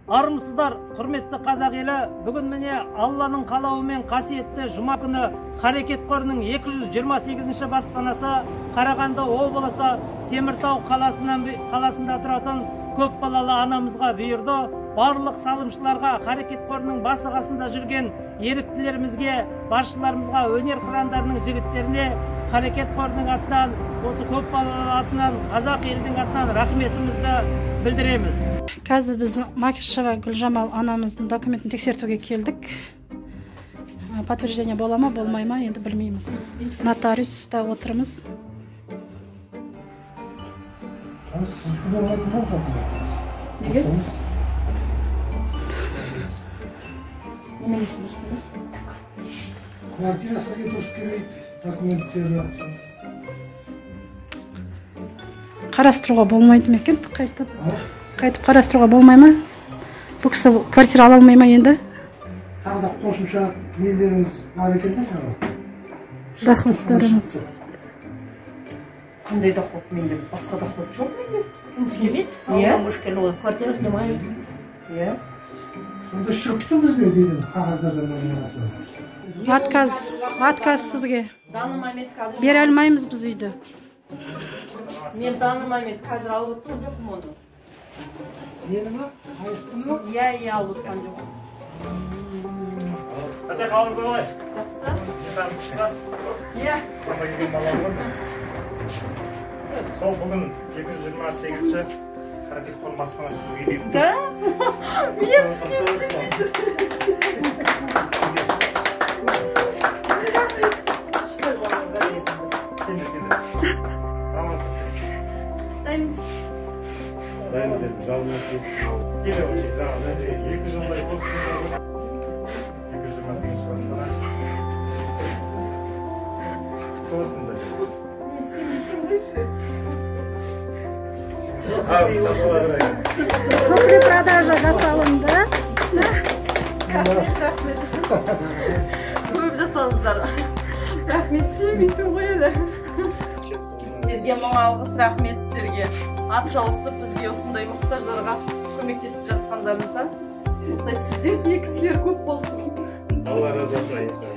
Армысыздар, құрметті қазақ елі, бүгін міне Алланың қалауымен қасиетті жұма күні Харекет қорының 228-ші баспанасы Қарағанды облысы Теміртау қаласында тұратын көп балалы анамызға бұйырды. Барлық салымшыларға, Харекет қорының басы қасында жүрген еріктілерімізге, басшыларымызға, өнер қырандарының жігіттеріне Харекет қорының атынан, осы көп балалы атынан, қазақ елінің атынан рахметімізді білдіреміз. Қазір біз Макишева Гүлжамал анамыздың документін тексертуге келдік. Подтверждение бола ма, болмай ма, енді білмейміз. Нотариуста отырмыз. Сіздікі болмайтын болды документ. Неге? Квартира сізге дұрыс келмейді, документтері. Қарастыруға болмайды ма екен, қайтып? Қайтып қарастыруға болмай ма? Бұл кісі квартира ала алмай ма енді? Тағы да қосымша нелеріңіз бар екен де жаңа? Доходтарыңыз. Қандай доход менде? Басқа доход жоқ менде. Жұмыс істемейді. Иә. Квартира снимаю. Иә. Сонда шығып тұр бізде деген қағаздардан орналасады. Отказ, отказ сізге. Данный момент қазір. Бере алмаймыз біз үйді. Мен данный момент қазір алып отырған жоқпын оны. Нені ма? Қайсысын ма? Иә, иә, алып отырған жоқпын. Қате қалыңыз қалай? Жақсы. Иә. Сонда келген балам ғой. Сол бүгін 228-ші Харекет қоры баспанасы сізге берді. Да? Мен сізге Дайынбыз енді, жалынасыз. Келе вообще, жаңа 2 жылдай қосып 228-ші баспана. Құтты болсын да. Купли-продажа жасалынды. Рахмет, рахмет. Көп жасаңыздар. Рахмет, сенбейтін ғой әлі. Сіздерге мың алғыс, рахмет сіздерге. Атсалысып бізге осындай мұқтаждарға көмектесіп жатқандарыңызға. Осындай сіздердей кісілер көп болсын. Алла разы болсын.